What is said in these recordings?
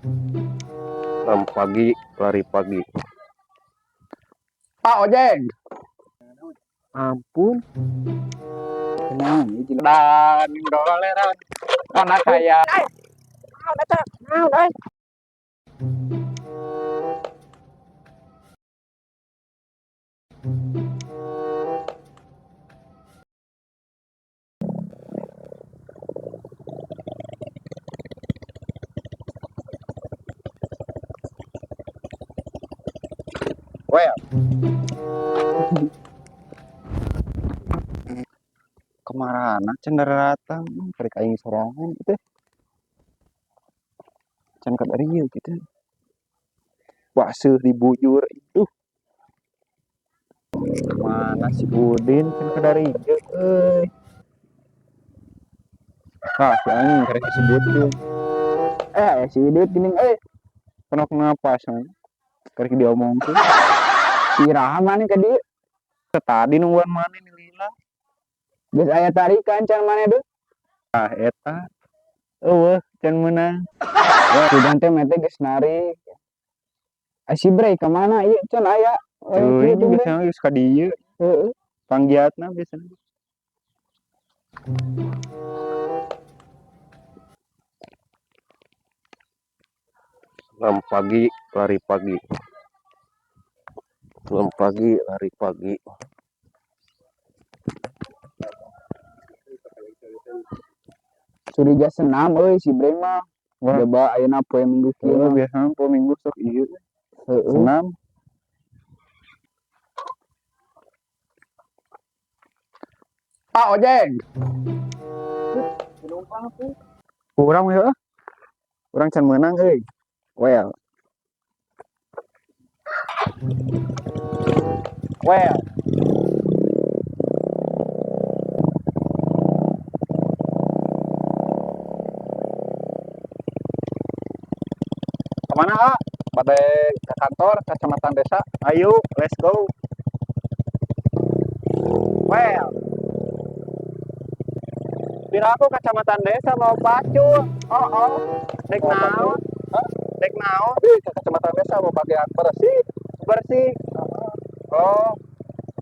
6 pagi, lari pagi. Pak ojek. Ampun. Tenang, ini dan doleran. Anak saya. Naon eta? Naon euy? Well, Kemarana cenderatan karek aing sorangan itu. Can kadarieu kitu. Baseuh di bujur itu. Mana si Udin can kadarieu euy. Ah, si anjing karek disebutkeun. Eh, si Udin geuning euy. Kenapa napas man? Karek diomongkeun. Iraha maneh ka dieu? Tadi nungguan maneh nih lila. Geus aya tarikan can maneh deui? Ah, eta. Eueuh, can meunang. Sugan teh mete geus narik. Ah, si Bray ka mana ieu can aya? Teuing biasana geus ka dieu. Heeh. Panggiatna biasana. 6 pagi, lari pagi. 6 pagi, lari pagi. Curiga senam euy si Bray mah. Wah. Coba ayeuna poe Minggu kieu Heeh, mah. biasana poe Minggu sok ieu. Heeh. Senam. Pak ojek. Penumpang tuh. Urang we heuh. Urang can meunang euy. Well. Well. Kemana, A? Bade ke kantor, kecamatan desa. Ayo, let's go. Well. Bila aku kecamatan desa mau pacul. Oh, oh. Dek Mau naon? Hah? Dek naon? Ih, ke kecamatan desa mau bagian bersih. Bersih. Oh.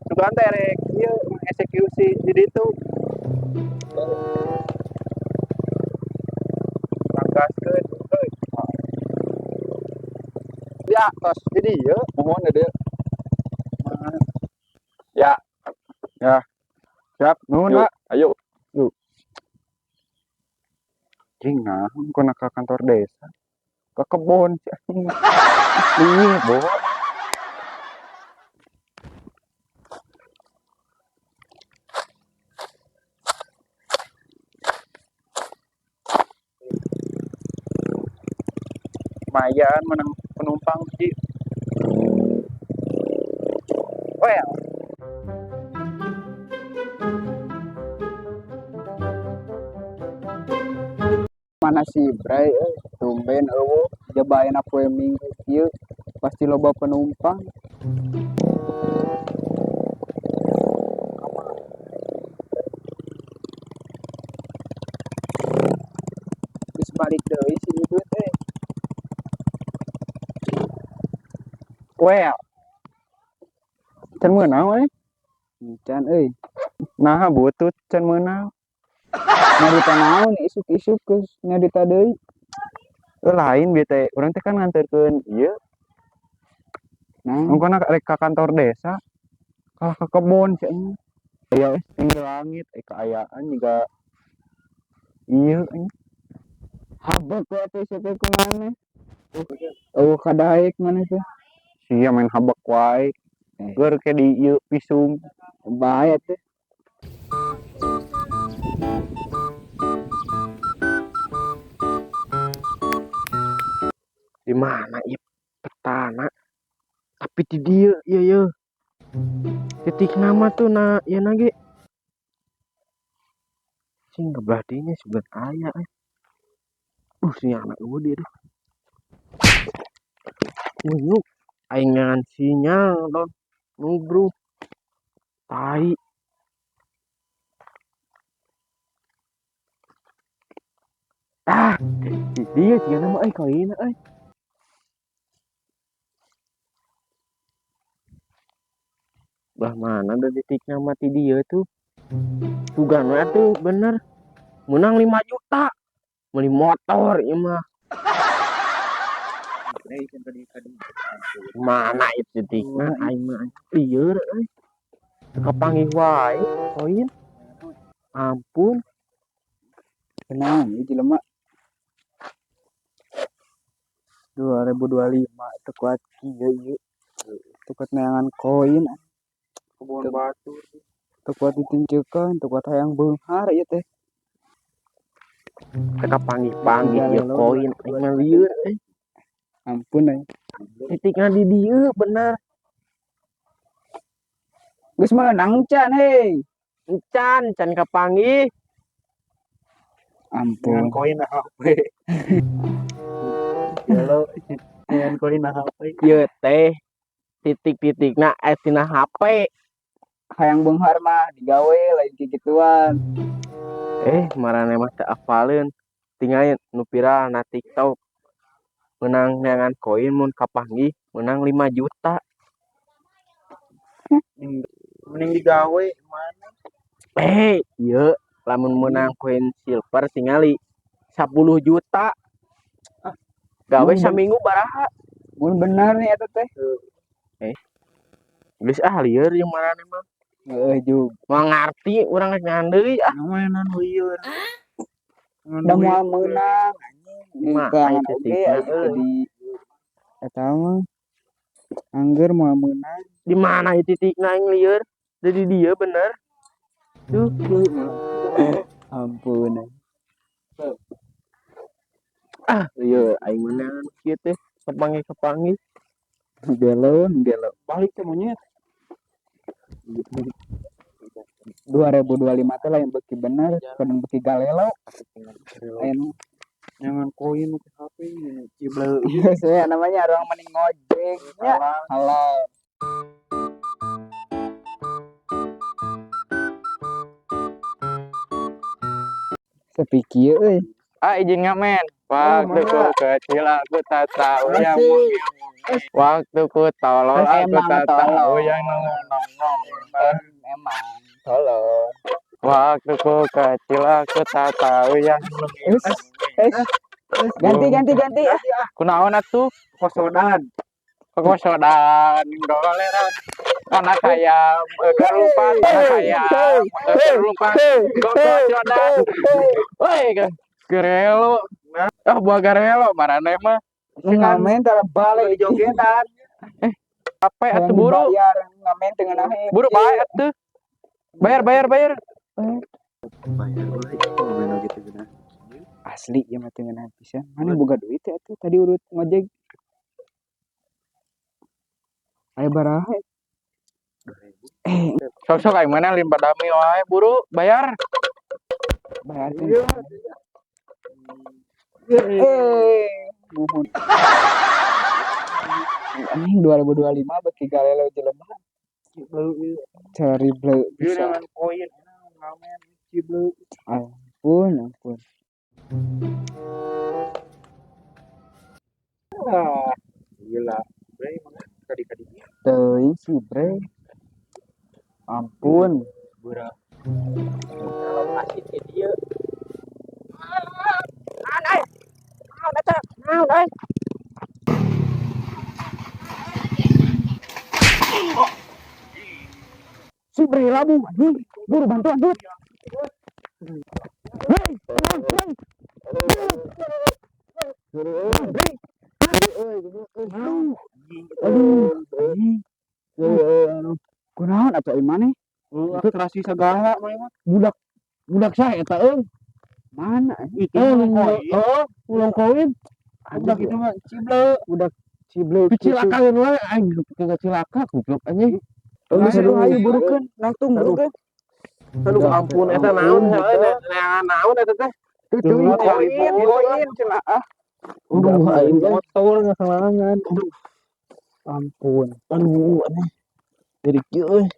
Sugan teh rek ieu mengeksekusi di ditu. Langgaskeun euy. Ya, tos di dieu, mohon di dieu. Ya. Ya. Siap, nuhun, Yuk, Pak. ayo. Yuk. Cing, nah, kok nak ke kantor desa? Ke kebon sih anjing. Iya, bo. Lumayan menang penumpang sih. Well. Mana si Bray euy, tumben eueuh jaba ayeuna poe Minggu kieu pasti loba penumpang. Geus balik deui si Udut euy. Well. Can meunang we. Can euy. Naha butut can meunang. Nyarita naon isuk-isuk geus nyarita deui. Lain bieu teh, urang teh kan nganterkeun ieu. Nah. Engkona rek ka kantor desa, kalah ka kebon si anjing. Aya we tinggi langit, kaayaan jiga ieu anjing. Habek we atuh sia teh kumaha. Eueuh kadaek maneh teh. Sia main habek wae. Geur ke di ieu pisung. Bahaya teh. Di mana ieu petana? Tapi di dieu ieu yeuh. Titik nama tuh na ieu na ge. Sing gebelah dinya sugan aya euy. Si anak eueuh dieu deh. Uyuk aing ngan sinyal don. Nubruk. Tai. Ah, di dieu cenah mah euy kaina euy. Belah mana da titikna mah ti dieu tuh. Sugan we atuh bener. Menang 5 juta. Meuli motor ieu mah. Mana itu titikna aing mah lieur euy. Teu kapanggih wae koin. Ampun. Tenang, ieu jelema. 2025 teu kuat kieu ieu. Teu kuat neangan koin. Kebon batu. Teu kuat ditinjeukeun, teu kuat hayang beunghar ieu teh. Teu kapanggih-panggih ieu koin aing mah lieur euy. Ampun aing. Titikna di dieu bener. Geus meunang can hei. Encan, can kapanggih. Ampun. Dengan koin HP. Halo, dengan koin HP. Ieu teh titik-titikna tina HP. Hayang beunghar mah digawe lain kikituan. Marane mah teu apaleun. Tinggal nu viral na TikTok. Menang neangan koin mun kapanggih menang 5 juta. Mending digawe mana? Ieu lamun menang koin silver tingali 10 juta. Gawe saminggu baraha. Mun bener nih eta teh. Geus ah lieur jeung marane mah. Heeh, jug. Moal ngarti urang rek neangan deui ah. Mainan lieur. Da moal meunang anjing. Mah, Di aya oge titikna, aya euy. di eta mah. Angger moal meunang. Di mana ieu titikna aing lieur? Da di dieu bener. Tuh. Ampun. Ah, lieur aing meunang kieu teh kapanggih-kapanggih. Gelo, gelo. Balik teh monyet. 2025 teh lain beuki bener, kudu beuki galelo. Aya Jangan koin ke HP ini cibleu. Saya namanya orang mending ngojek nya. Halal. Sepi kieu euy. Ah, izin ngamen. Waktu ku kecil aku tak tahu yang waktu ku tolol aku tak tahu yang nongol. Emang tolol. Waktu ku kecil aku tak tahu yang Ganti ganti ganti. Kunaon atuh? Kosodan. Kosodan goleran. Anak ayam kelupa, anak ayam kelupa. Kosodan. Woi, garelo. Ah, buah garelo marane mah. Ngamen tara balik jogetan. Apa atuh buru? Bayar ngamen teu ngeunaheun. Buru bae atuh. Bayar bayar bayar. Bayar euy, ngobrol gitu geuna. Asli ieu mah teu ngeunaheun pisan. Mana boga duit teh atuh tadi urut ngojek. Aya baraha? 2000. Sok-sok aing mana limpa dami wae buru bayar. Bayar teh. Muhun. Anjing 2025 beuki galelo jelema. Cari bleu bisa. Koin ngamen cibleu. Ampun, ampun. Ah, gila. Bre mana kadi-kadi. Teuing si bre. Ampun. Beurang. Lokasi di dieu. Naon euy? Naon eta? Naon euy? Si bre labu anjing. Buru bantuan duit. Hei, hei. Aduh, kunaon atuh ieu maneh? Terasi segala mah mah. Budak budak saha eta euy? Mana? Itu koin. Oh, ulung koin. Budak itu mah cibleu. Budak cibleu. Kecilakaeun wae aing ke cilaka goblok anjing. Geus aduh ayo burukeun, langsung burukeun. Aduh ampun eta naon heueuh neangan naon eta teh? Teuing koin, koin cenah ah. Aduh aing motor ngasalangan. Aduh. Ampun. Aduh aneh. Jadi kieu euy.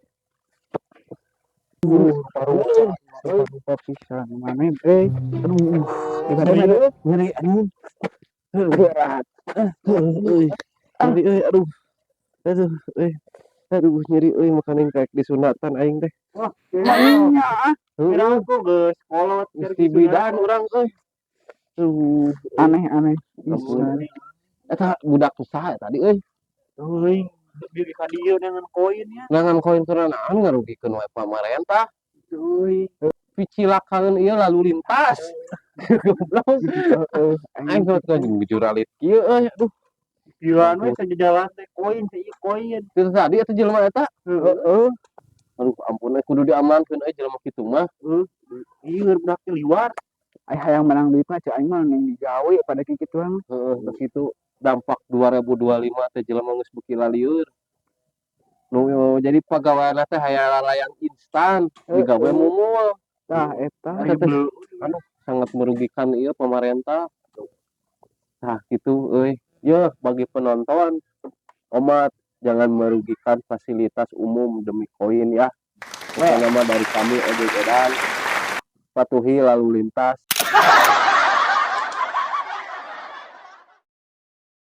Rupa pisan mana bre? Aduh, Gimana nyeri anjing. Berat. Euy. Nyeri euy aduh. Aduh euy. Aduh, nyeri euy, makaning kayak disunatan aing teh. Wah, Nya ah. Heeh. Kira geus kolot. Geus dibidan urang euy. Aduh, Aneh aneh. Ampun. Eta budak saha tadi euy? Euy, bieu ka dieu dengan koin ya. Neangan koin keur naon, ngarugikeun wae pamarentah. Euy. Picilakaeun ieu lalu lintas. Goblok. Heeh. Aing teh jeung juralit kieu euy, aduh. Pian we sajajalan teh koin teh ieu koin. Itu tadi eta jelema eta. Heeh. Aduh, ampun euy, kudu diamankeun euy jelema kitu mah. Ieu budak teh liwar. Ai hayang menang duit mah cek aing mah mending digawe pada kikituan. Heeh, geus kitu dampak 2025 teh jelema geus beuki lalieur. Nu jadi pagaweanna teh hayang layang instan, digawe mumul. Tah eta. Eta teh aduh, sangat merugikan ieu pamarentah. Tah kitu euy. Yeuh, bagi penonton, omat jangan merugikan fasilitas umum demi koin ya. Pokoknya mah dari kami Ebeg Edan, patuhi lalu lintas.